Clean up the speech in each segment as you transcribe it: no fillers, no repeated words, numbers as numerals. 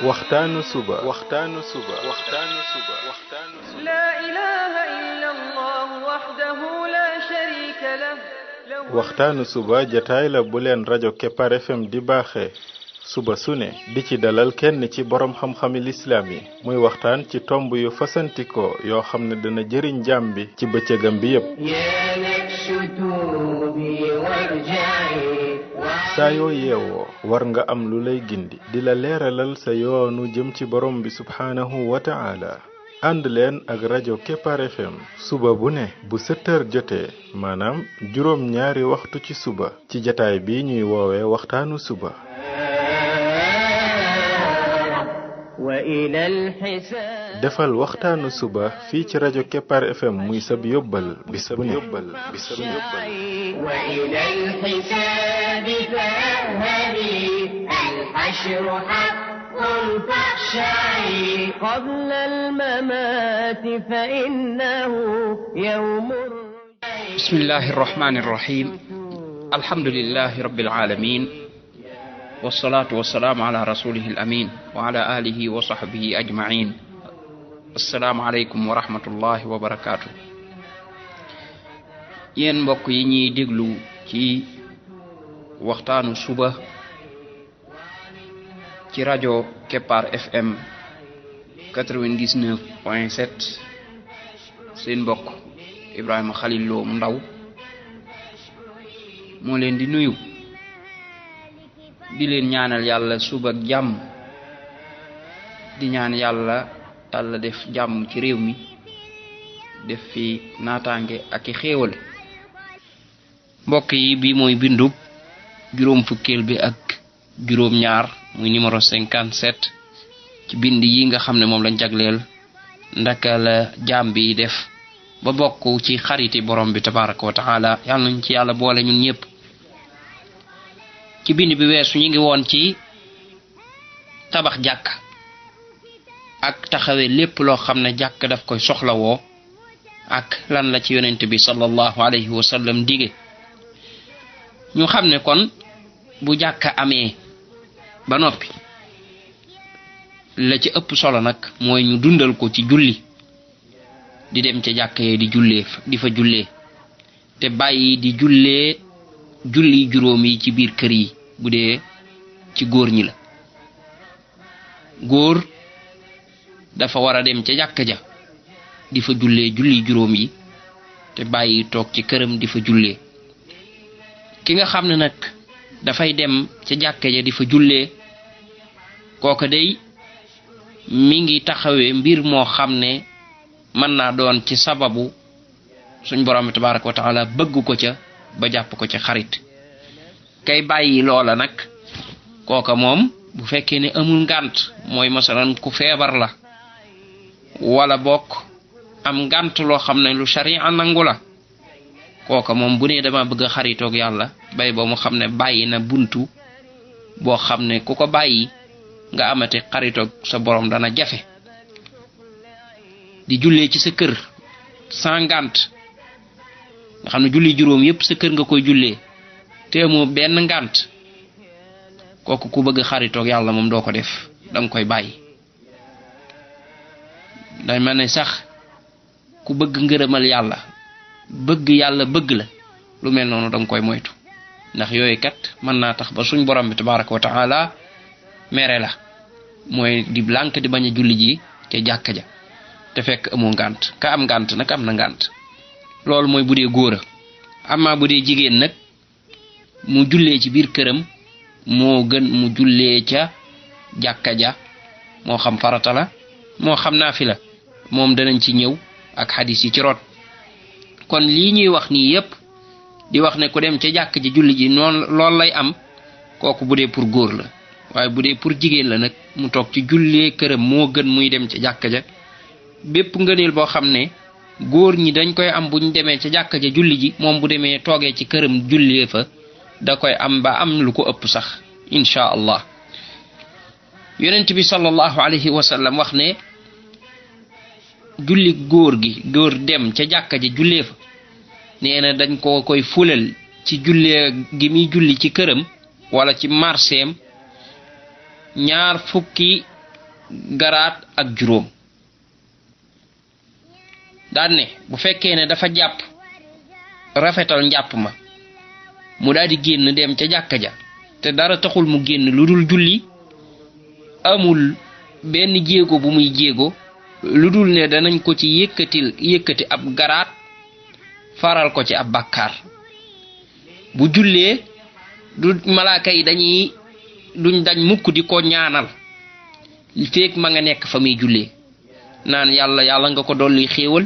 waxtaanu suba لا إله إلا الله وحده لا شريك له waxtaanu suba jataay la bu leen rajo Kepar FM di baaxee suba su ne di ci dalal kenn ci borom xam-xami lislaam yi muy waxtaan ci tomb yu fasantikoo yoo xam ne dana jëriñ jaam bi ci bëccëgam bi yépp saa yoo yeewoo war nga am lu lay gindi di la leeralal sa yoonu jëm ci borom bi subhaanahu wa ta'ala ànd leen ak rajo Kepar FM suba bu ne bu 7h jotee maanaam juróom ñaari waxtu ci suba ci jataay bi ñuy woowee waxtaanu suba defal waxtaanu suba fii ci rajo Kepar FM muy sab yóbbal bis bu ne قبل الممات فإنه يوم بسم الله الرحمن الرحيم الحمد لله رب العالمين والصلاة والسلام على رسوله الأمين وعلى آله وصحبه أجمعين السلام عليكم ورحمة الله وبركاته yéen mbokk yi ñuy déglu ci waxtaanu suba ci rajo Kepar FM 99.7 seen mbokk Ibrahima Khalil Lo mu ndaw moo leen di nuyu di leen ñaanal yàlla suba ak jàmm di ñaan yàlla def jàmm ci réew mi def fi naataange ak i xéewal mbokk yi bi mooy bindub juróom fukkeel bi ak juróom ñaar muy numéro 57 ci bind yi nga xam ne moom lañ jagleel ndaka la jaam bi def ba bokk ci xariti borom bi tabaraka wa taala yàlla nañ ci yàlla boole ñun ñëpp ci bind bi weesu ñu ngi woon ci tabax jàkk ak taxawee lépp loo xam ne jàkk daf koy soxlawoo ak lan la ci yonent bi sallallahu alayhi wa sallam dige ñu xam ne kon bu jàkk amee ba noppi la ci ëpp solo nag mooy ñu dundal ko ci julli di dem ca jàkk yee di fa jullee te bàyyi di jullee julli juróom yi ci biir kër yi bu dee ci góor ñi la góor dafa war a dem ca jàkk ja di fa jullee julli juróom yi te bàyyi toog ci këram di fa jullee ki nga xam ne nag dafay dem ca jàkk ja di fa jullee kooka day mi ngi taxawee mbir moo xam ne mën naa doon ci sababu suñ borom tabaraka wa taala bëgg ko ca ba jàpp ko ca xarit kay bàyyi loola nag kooka moom bu fekkee ne amul ngànt mooy masalan ku feebar la wala bokk am ngànt loo xam ne lu sharia nangu la kooka moom bu ne dama bëgg a xaritoog yàlla bay ba mu xam ne bàyyi na buntu boo xam ne ku ko bàyyi nga amate xaritoog sa borom dana jafe di jullee ci sa kër sans ngànt nga xam ne julli juróom yépp sa kër nga koy jullee te amoo benn ngànt kooku ku bëgg xaritoog yàlla moom doo ko def danga koy bàyyi day mel ne sax ku bëgg ngërëmal yàlla bëgg la lu mel noonu danga koy moytu ndax yooyu kat mën naa tax ba suñ borom bi tabaraka wa taala mere la mooy di blank di bañ a julli ji ca jàkka ja te fekk amoo ngànt ka am ngànt nag am na ngànt loolu mooy bu dee góor a amma bu dee jigéen nag mu jullee ci biir këram moo gën mu jullee ca jàkka ja moo xam farata la moo xam naafila moom danañ ci ñëw ak xadis yi ci root kon lii ñuy wax nii yépp di wax ne ku dem ca jàkk ji julli ji noonu loolu lay am kooku bu dee pour góor la waaye bu dee pour jigéen la nag mu toog ci jullee këram moo gën muy dem ca jàkk ja bépp ngëneel boo xam ne góor ñi dañ koy am buñ demee ca jàkk ja julli ji moom bu demee toogee ci këram jullee fa da koy am ba am lu ko ëpp sax insha allah yonent bi sallallahu alayhi wa sallam wax ne julli góor dem ca jàkka ji jullee fa nee na dañ ko koy fulal ci jullee gi muy julli ci këram wala ci marseem 20 garaat ak juróom. daan ne bu fekkee ne dafa jàpp rafetal njàpp ma mu daal di génn dem ca jàkka ja te dara taxul mu génn lu dul julli, amul benn jéego bu muy jéego lu dul ne danañ ko ci yëkkati ab garaat faral ko ci ab bàkkaar. bu jullee du malaaka yi duñ dañ mukk di ko ñaanal feek ma nga nekk fa muy jullee naan yàlla nga ko dolli xéewal,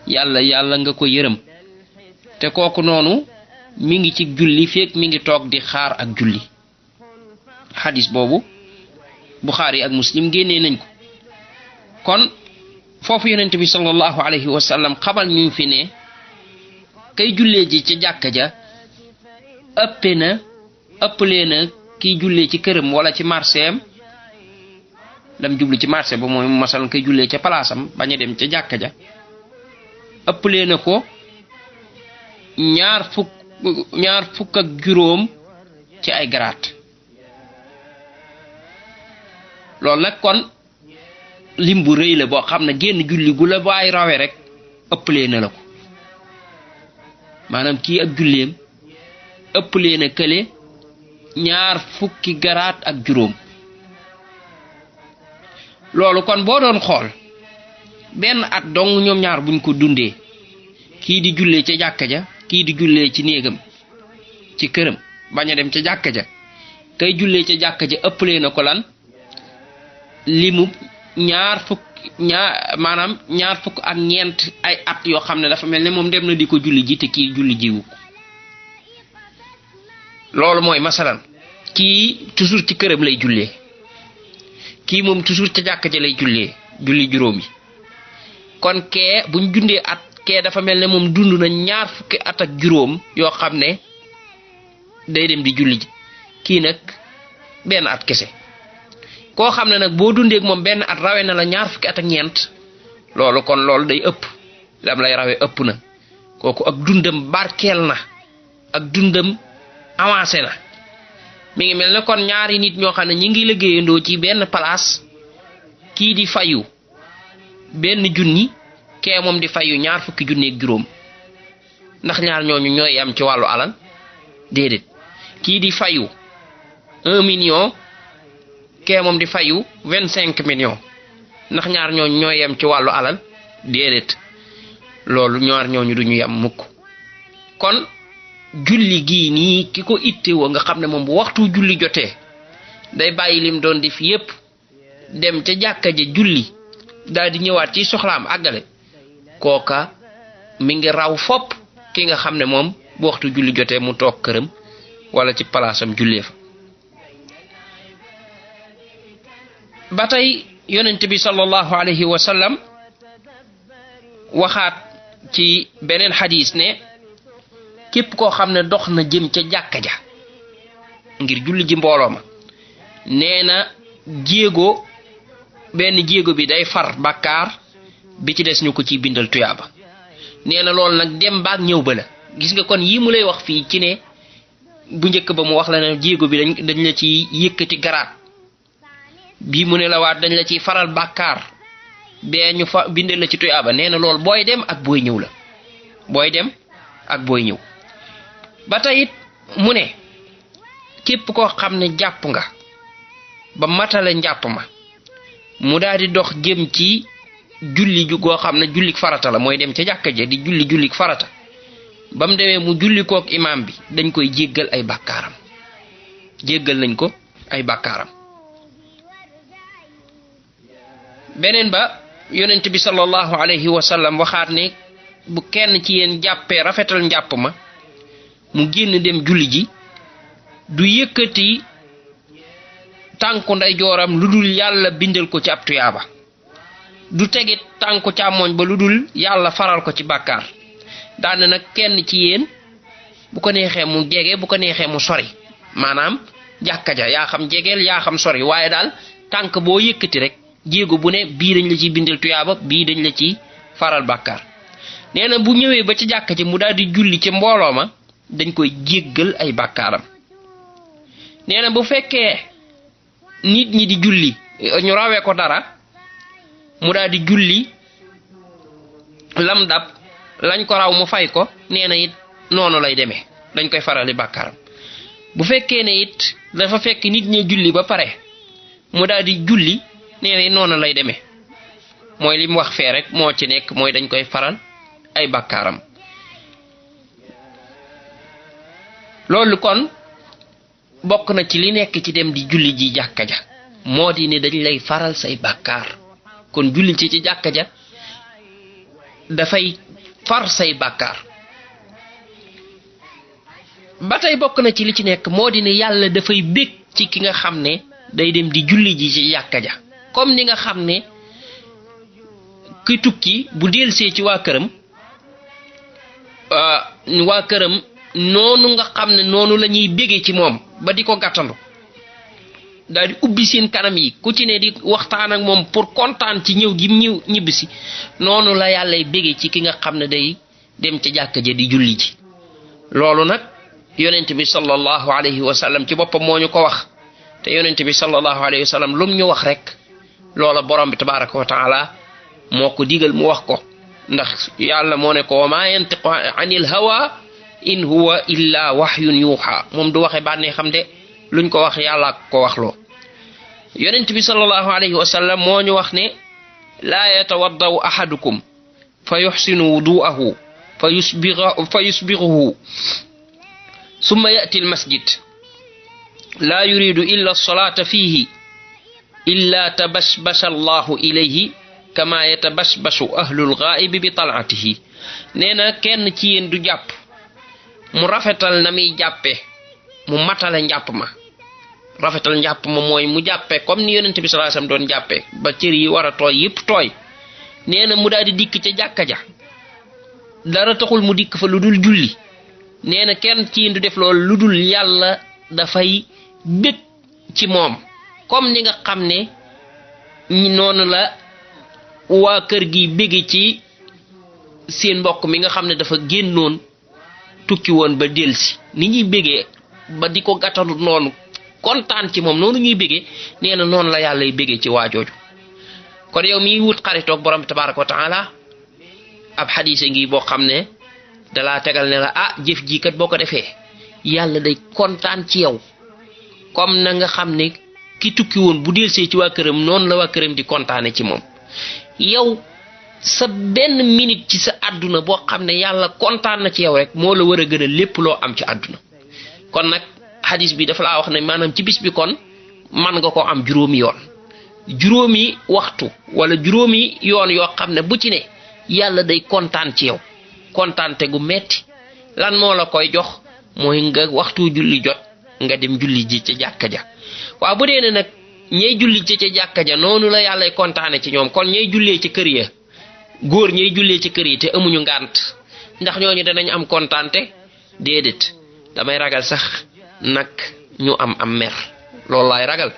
yàlla nga ko yërëm, te kooku noonu mi ngi ci julli feek mi ngi toog di xaar ak julli. xadis boobu Buxaari ak Muslim génnee nañ ko. kon foofu yonent bi sallallahu alayhi wa sallam xamal ñu fi ne kay jullee ji ca jàkka ja ëppalee na kiy jullee ci këram wala ci marseem, lam jublu ci marché ba mooy masalan kay jullee ca palaasam bañ a dem ca jàkka ja, ëppalee na ko ñaar fukk ak juróom ci ay garaat. loolu nag kon lim bu rëy la boo xam ne génn julli gu la baay rawe rek ëppalee na la ko, maanaam kii ak julleem ëppalee na kële ñaar fukki garaat ak juróom. loolu kon boo doon xool benn at dong ñoom ñaar buñ ko dundee, kii di jullee ca jàkka ja kii di jullee ci néegam ci këram bañ a dem ca jàkka ja, kay jullee ca jàkka ja ëppalee na ko lan limu ñaar fukk ak ñeent ay at yoo xam ne dafa mel ne moom dem na di ko julli ji te kii julli jiwu ko. loolu mooy masalan kii toujours ci këram lay jullee, kii moom toujours ca jàkka ja lay julli juróom yi. kon kee buñ jundee at kee dafa mel ne moom dund na ñaar fukki at ak juróom yoo xam ne day dem di julli ji, kii nag benn at kese. koo xam ne nag boo dundeek moom benn at rawe na la ñaar fukki at ak ñeent, loolu day ëpp, lam lay rawe ëpp na. kooku ak dundam barkeel na, ak dundam avancé na. mi ngi mel ne kon ñaari nit ñoo xam ne ñi ngi liggéeyandoo ci benn place, kii di fayu benn junni, kee moom di fayu ñaar fukki junni ak juróom. ndax ñaar ñooñu ñooy am ci wàllu alal? déedéet. kii di fayu 1 million, kee moom di fayu 25 millions. ndax ñaar ñooñu ñooy yem ci wàllu alal? déedéet. loolu ñaar ñooñu duñu yem mukk. kon julli gii nii ki ko ittewoo nga xam ne moom bu waxtu julli jotee day bàyyi lim doon def yépp dem ca jàkka ja julli daal di ñëwaat ci soxlaam àggale, kooka mi ngi raw fopp ki nga xam ne moom bu waxtu julli jotee mu toog këram wala ci palaasam jullee fa. ba tey yonent bi sallallahu alayhi wa sallam waxaat ci beneen xadiis ne képp koo xam ne dox na jëm ca jàkka ja ngir julli ji mbooloo ma, nee na benn jéego bi day far bàkkaar bi ci des ñu ko ciy bindal tuyaaba. nee na loolu nag dem baak ñëw ba la. gis nga kon yii mu lay wax fii ci ne bu njëkk ba mu wax la ne jéego bi dañ la ci yëkkati garaat, bii mu ne la waat dañ la ciy faral bàkkaar bee ñu fa bindal la ci tuyaaba. nee na loolu booy dem ak booy ñëw la, booy dem ak booy ñëw. ba tey it mu ne képp koo xam ne jàpp nga ba matale njàpp ma mu daal di dox jëm ci julli ju goo xam ne jullik farata la, mooy dem ca jàkka ja di jullik farata, ba mu demee mu julli kook imaam bi dañ koy jéggal ay bàkkaaram, jéggal nañ ko ay bàkkaaram. beneen ba yonent bi sallallahu alayhi wa sallam waxaat ne bu kenn ci yéen jàppee rafetal njàpp ma mu génn dem julli ji du yëkkati tànku ndeyjooram lu dul yàlla bindal ko ci ab tuyaaba, du tegit tànku càmmoñ ba lu dul yàlla faral ko ci bàkkaar. daane nag kenn ci yéen bu ko neexee mu jege, bu ko neexee mu sori, maanaam jàkka ja yaa xam jegeel yaa xam sori, waaye daal tànk boo yëkkati rek jéego bu ne bii dañ la ciy bindal tuyaaba, bii dañ la ci faral bàkkaar. nee na bu ñëwee ba ci jàkka ji mu daal di julli ci mbooloo ma dañ koy jéggal ay bàkkaaram. nee na bu fekkee nit ñi di julli ñu rawee ko dara mu daal di julli lam dab lañ ko raw mu fay ko nee na it noonu lay demee dañ koy farali bàkkaaram. bu fekkee ne it dafa fekk nit ñi julli ba pare mu daal di julli nee na noonu lay demee mooy li mu wax fee rek moo ci nekk mooy dañ koy faral ay bàkkaaram. loolu kon bokk na ci li nekk ci dem di julli ji jàkka ja moo di ne dañ lay faral say bàkkaar kon julli ci jàkka ja dafay far say bàkkaar. ba tey bokk na ci li ci nekk moo di ne yàlla dafay bég ci ki nga xam ne day dem di julli ji ci jàkka ja comme ni nga xam ne ki tukki bu delsee ci waa këram noonu nga xam ne noonu la ñuy bégee ci moom ba di ko gàttandu daal di ubbi seen kanam yi ku ci ne di waxtaan ak moom pour kontaan ci ñëw gi ñibbisi noonu la yàllay bégee ci ki nga xam ne day dem ca jàkka ja di julli ji. loolu nag yonent bi sallallahu alayhi wa sallam ci boppam moo ñu ko wax te yonent bi sallallahu alayhi wa sallam lum ñu wax rek loola borom bi tabaraka wa taala moo ko digal mu wax ko ndax yàlla moo ne ko wa ma yantiqu anil hawa in huwa illa wahyun yuha moom du waxe bànnee xam de luñ ko wax yàlla ko waxloo. yonent bi sallallahu alayhi wa sallam moo ñu wax ne laa yatawaddau ahadukum fa yuhsinu wudu'ahu fa yusbighuhu summa ya'ti almasjid la yuridu illa as-salata fihi illa tabashbasha allahu ilayhi kama yatabashbashu ahlul ghaibi bi tal'atihi. nee na kenn ci yéen du jàpp mu rafetal na muy jàppe mu matale njàpp ma rafetal njàpp ma mooy mu jàppe comme ni yonent bi sallallahu alayhi wasallam doon jàppe ba cër yi war a tooy yépp tooy. nee na mu daal di dikk ca jàkka ja dara taxul mu dikk fa lu dul julli. nee na kenn ci yéen du def loolu lu dul yàlla dafay bég ci moom comme ni nga xam ne noonu la waa kër gi bége ci seen mbokk mi nga xam ne dafa génnoon tukki woon ba delsi ni ñuy bégee ba di ko gàttandu noonu kontaan ci moom noonu ñuy bégee nee na noonu la yàllay bégee ci waajooju. kon yow miy wut xaritoog borom bi tabaraka wa taala ab xadiise ngi boo xam ne dalaa tegal ne la jëf ji kat boo ko defee yàlla day kontaan ci yow comme na nga xam ne ki tukki woon bu delsee ci waa këram noonu la waa këram di kontaane ci moom. yow sa benn minute ci sa àdduna boo xam ne yàlla kontaan na ci yow rek moo la war a gën a lépp loo am ci àdduna. kon nag hadis bi dafa laa wax ne maanaam ci bis bi kon man nga ko am juróomi yoon juróomi waxtu wala juróomi yoon yoo xam ne bu ci ne yàlla day kontaan ci yow kontaante gu metti. lan moo la koy jox mooy nga waxtu julli jot nga dem julli ji ca jàkka ja. waaw bu dee ne nag ñey julli ci ca jàkka ja noonu la yàllay kontaane ci ñoom kon ñey jullee ci kër ya góor ñey jullee ci kër yi te amuñu ngànt ndax ñooñu danañ am kontaante déedéet damay ragal sax nag ñu am mer loolu laay ragal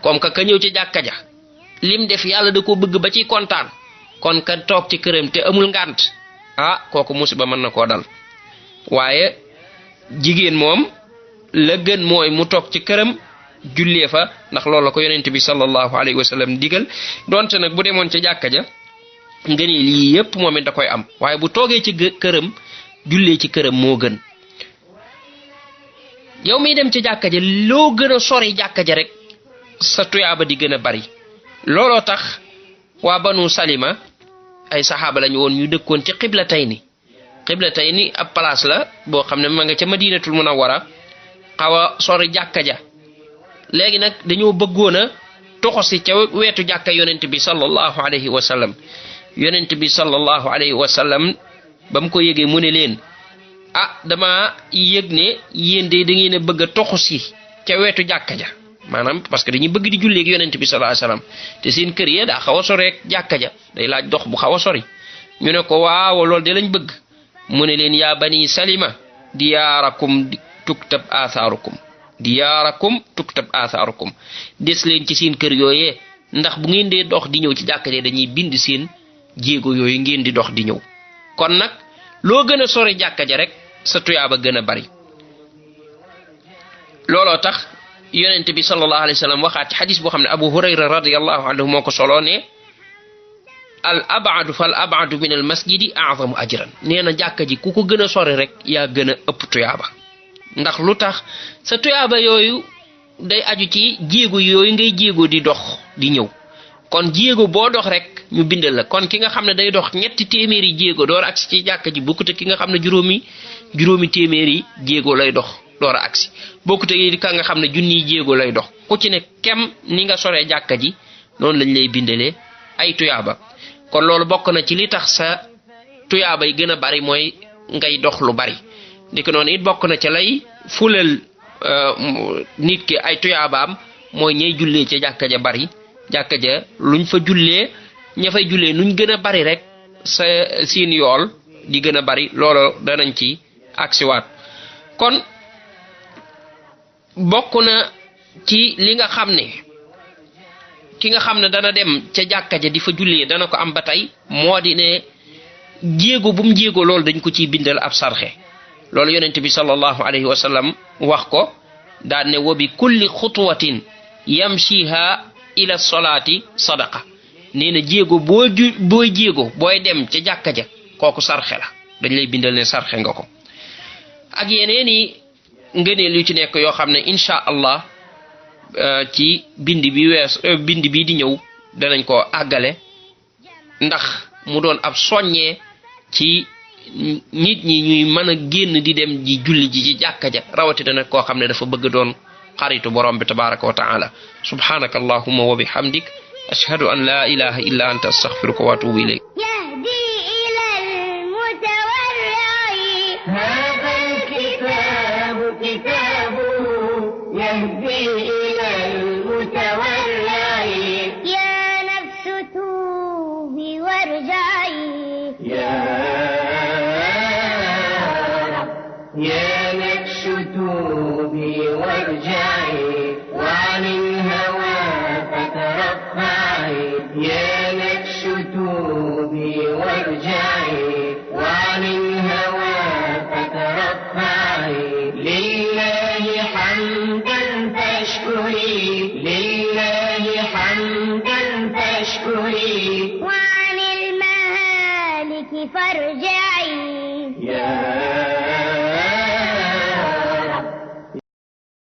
comme que ka ñëw ci jàkka ja lim def yàlla da ko bëgg ba ciy kontaan kon ka toog ci këram te amul ngànt kooku musiba mën na koo dal. waaye jigéen moom la gën mooy mu toog ci këram jullee fa ndax loolu la ko yonent bi sallallahu alayhi wa sallam digal donte nag bu demoon ca jàkka ja ngëneel lii yépp moom it da koy am waaye bu toogee ci këram jullee ci këram moo gën. yow miy dem ci jàkka ja loo gën a sori jàkka ja rek sa tuyaaba di gën a bari. looloo tax waa banu salima ay saxaaba lañu woon ñu dëkkoon ci Qiblatayni ab place la boo xam ne ma nga ca Madinatul Munawwara xaw a sori jàkka ja. léegi nag dañoo bëggoon a toxosi ca wetu jàkka yonent bi sallallahu alayhi wa sallam. yonent bi sallallahu alayhi wa sallam ba mu ko yëgee mu ne leen dama yëg ne yéen de da ngeen a bëgg a toxosi ca wetu jàkka ja maanaam parce que dañuy bëgg di jullee ak yonent bi sallallahu alayhi wa sallam te seen kër yi daa xaw a sori rek jàkka ja day laaj dox bu xaw a sori. ñu ne ko waaw loolu de lañ bëgg. mu ne leen yaa bani salima diyaarakum tuktab athaarukum des leen ci seen kër yooyee ndax bu ngeen dee dox di ñëw ci jàkka ja dañuy bind seen jéego yooyu ngeen di dox di ñëw. kon nag loo gën a sori jàkka ja rek sa tuyaaba gën a bari. looloo tax yonent bi sallallahu alayhi wasallam waxaat ci xadis boo xam ne Abu Hurayra radiyallahu anhu moo ko soloo ne al abadu fal abadu min al masjidi a'zamu ajran nee na jàkka ji ku ko gën a sori rek yaa gën a ëpp tuyaaba ndax lu tax sa tuyaaba yooyu day aju ci jéego yooyu ngay jéego di dox di ñëw kon jéego boo dox rek ñu bindal la kon ki nga xam ne day dox ñetti téeméeri jéego door a agsi ci jàkka ji bokkute ki nga xam ne juróomi téeméeri jéego lay dox door a agsi bokkute yi ka nga xam ne junniy jéego lay dox ku ci ne kem ni nga soree jàkka ji noonu lañ lay bindalee ay tuyaaba kon loolu bokk na ci li tax sa tuyaaba yi gën a bari mooy ngay dox lu bari ndiki noonu it bokk na ci lay fulal nit ki ay tuyaabaam mooy ñay jullee ca jàkka ja bari jàkka ja luñ fa jullee ña fay jullee nuñ gën a bari rek sa seen yool di gën a bari loolu danañ ci agsiwaat kon bokk na ci li nga xam ne ki nga xam ne dana dem ca jàkka ja di fa jullee dana ko am ba tey moo di ne jéego bu mu jéego loolu dañ ko ciy bindal ab sarxe loolu yonent bi sallallahu alayhi wa sallam wax ko daan ne wa bi kulli xutwatin yamshiha ila solaati sadaqa nee na jéego booy jéego booy dem ca jàkka ja kooku sarxe la dañ lay bindal ne sarxe nga ko ak yeneen i ngëneel yu ci nekk yoo xam ne insha allah ci bind bi di ñëw danañ ko àggale ndax mu doon ab soññee ci nit ñi ñuy mën a génn di dem ji julli ji ci jàkka ja rawatina nag koo xam ne dafa bëgg doon xaritu borom bi tabaraka wa taala subhanaka allahumma wa bihamdik ashhadu an la ilaha illa anta astaghfiruka wa atubu ilayk يا نفس توبي وارجعي وعن الهوى فترفعي يا نفس توبي وارجعي